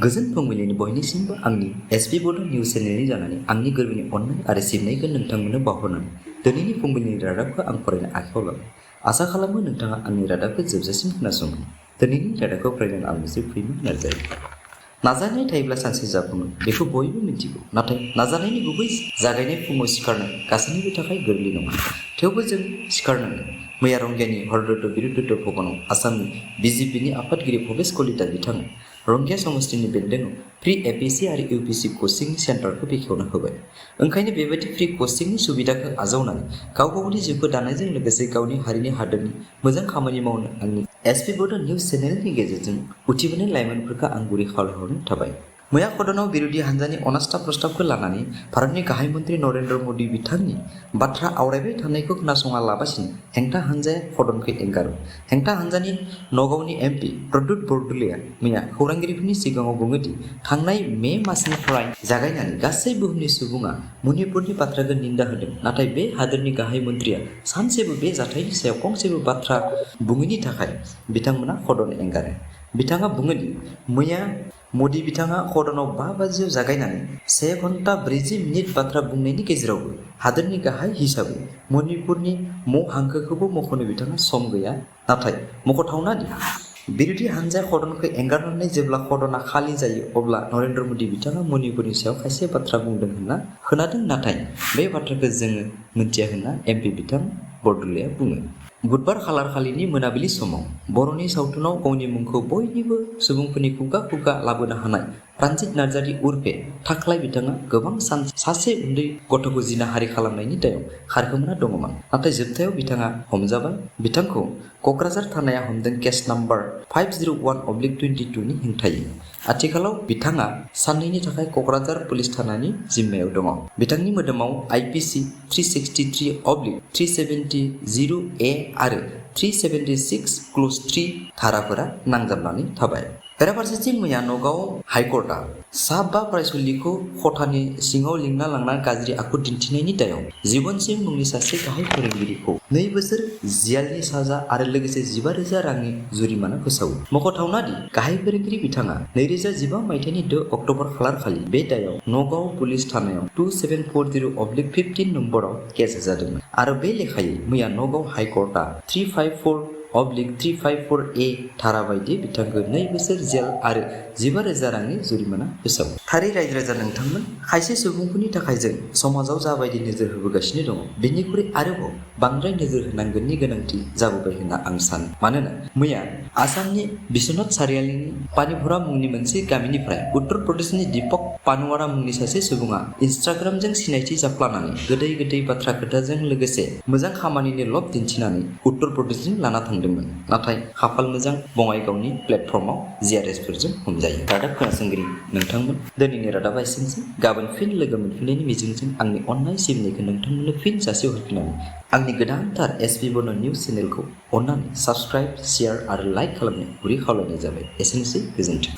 गोजोन फुंबिलिनि बयनिसिमबो आंनि एसपि बड' निउस चेनेलनि जानानै आंनि गोरबोनि अननाय आरो सिबिनायखौ नोंथांमोननो बावहरनानै दिनैनि फुंबिलिनि रादाबखौ आं फरायनो आखायाव लाबाय। आसा खालामो नोंथाङा आंनि रादाबखौ जोबजासिम खोनासंगोन। दिनैनि रादाबखौ फरायनो आं मोनसे फैनो नाजायो। नाजानाय थायोब्ला सानसे जाफुङो बेखौ बयबो मिथिगौ, नाथाय नाजानायनि गुबै जागायनाय फुङाव सिखारनाय गासैनिबो थाखाय गोरलै नङा। थेवबो जों सिखारनांगोन। मैया रंगियानि हरदत्त बिरुद्ध भवनाव आसामनि बिजेपिनि आफादगिरि भबेश कलिता बिथाङा रंगिया समस्तिनि बेन्दोङाव फ्रि एपिएससि आरो इउपिएससि कचिं सेन्टारखौ बेखेवना होबाय। ओंखायनो बेबायदि फ्रि कचिंनि सुबिदाखौ आजावनानै गाव गावनि जिउखौ दानायजों लोगोसे गावनि हारिनि हादोरनि मोजां खामानि मावनो आंनि एसपि बड' निउस चेनेलनि गेजेरजों उथिबोनाय लाइमोनफोरखौ आं गुरै खावलायहरनाय थाबाय। मैया सदनाव बिरोधी हान्जानि अनास्था प्रस्ताबखौ लानानै भारतनि गाहाय मन्त्रि नरेन्द्र मदि बिथांनि बाथ्रा आवरायबाय थानायखौ खोनासङा लाबासिनो हेंथा हान्जाया सदनखौ एंगारो। हेंथा हान्जानि नगावनि एमपि प्रद्युत बरदলৈया मैया खौरांगिरिफोरनि सिगाङाव बुङोदि थांनाय मे मासनिफ्राय जागायनानै गासै बुहुमनि सुबुङा मणिपुरनि बाथ्राखौ निन्दा होदों, नाथाय बे हादोरनि गाहाय मन्त्रिया सानसेबो बे जाथायनि सायाव फंसेबो बाथ्रा बुङैनि थाखाय बिथांमोना सदन एंगारो। बिथाङा बुङोदि मैया मदि बिथाङा सदनाव 5 बाजियाव जागायनानै 1 घन्टा 40 मिनिट बाथ्रा बुंनायनि गेजेरावबो हादोरनि गाहाय हिसाबै मणिपुरनि म हांखोखौबो मख'नो बिथाङा सम गैया। नाथाय मख'थावनादि बिरोधी हान्जाया सदनखौ एंगारनानै जेब्ला सदना खालि जायो अब्ला नरेन्द्र मदि बिथाङा मणिपुरनि सायाव खायसे बाथ्रा बुंदों होनना खोनादों, नाथाय बे बाथ्राखौ जोङो मिथिया होनना एमपि बिथां बरदলৈया बुङो। बुधबार खालारखालिनि मोनाबिलि समाव बर'नि सावथुनाव गावनि मुंखौ बयनिबो सुबुंफोरनि खुगा खुगा लाबोनो हानाय प्रानजित नार्जारि उर्फे थाख्लाय बिथाङा गोबां सान सासे उन्दै गथ'खौ जिनाहारि खालामनायनि दायाव खारखोमाना दङमोन, नाथाय जोबथायाव बिथाङा हमजाबाय। बिथांखौ क'क्राझार थानाया हमदों केस नाम्बार 501/22 नि हेंथायै। आथिखालाव बिथाङा साननैनि थाखाय क'क्राझार पुलिस थानानि जिम्मायाव दङ। बिथांनि मोदोमाव आइपिसि 363/370(a) आरो 376(3) धाराफोरा नांजाबनानै थाबाय। बेराफारसेथिं मैया नगाव हाइकर्टआ सा 5 फरायसुलिखौ खथानि सिङाव लिंना लांना गाज्रि आखु दिन्थिनायनि दायाव जीवन सिंह मुंनि सासे गाहाय फोरोंगिरिखौ 2 बोसोर जेलनि साजा आरो लोगोसे 15,000 रांनि जुरिमाना फोसावो। मख'थावनादि गाहाय फोरोंगिरि बिथाङा 2015 मायथाइनि 2 अक्ट'बर खालारखालि बे दायाव नगाव पुलिस थानायाव 2740/15 नम्बराव केस होजादोंमोन आरो बे लेखायै मैया नगाव हाइकर्टआ 354/354(a) धारा बायदि बिथांखौ 2 बोसोर जेल आरो 15,000 रांनि जुरिमाना फोसावो। थारै रायजो राजा नोंथांमोन, खायसे सुबुंफोरनि थाखाय जों समाजाव जाबायदि नोजोर होबोगासिनो दङ बेनिख्रुइ आरोबाव बांद्राय नोजोर होनांगोननि गोनांथि जाबोबाय होनना आं सानो। मानोना मैया आसामनि बिश्वनाथ चारियालीनि पानिभरा मुंनि मोनसे गामिनिफ्राय उत्तर प्रदेशनि दीपक पानवारा मुंनि सासे सुबुङा इन्स्टाग्रामजों सिनायथि जाफ्लानानै गोदै गोदै बाथ्रा खोथाजों लोगोसे मोजां खामानिनि लब दिन्थिनानै उत्तर प्रदेशजों लाना थांदोंमोन, नाथाय खाफाल मोजां बङाइगावनि प्लेटफर्माव जिआरएसफोरजों हमजायो। रादाब खोनासंगिरि नोंथांमोन, दिनैनि रादाबा एसेनोसै। गाबोन फिन लोगो मोनफिननायनि मिजिंजों आंनि अननाय सिबिनायखौ नोंथांमोननो फिन जासिहरफिननानै आंनि गोदानथार एसपि बड' निउस चेनेलखौ अननानै साबस्क्राइब, शेयार आरो लाइक खालामनो गुरै खावलायनाय जाबाय। एसेनोसै, गोजोन्थों।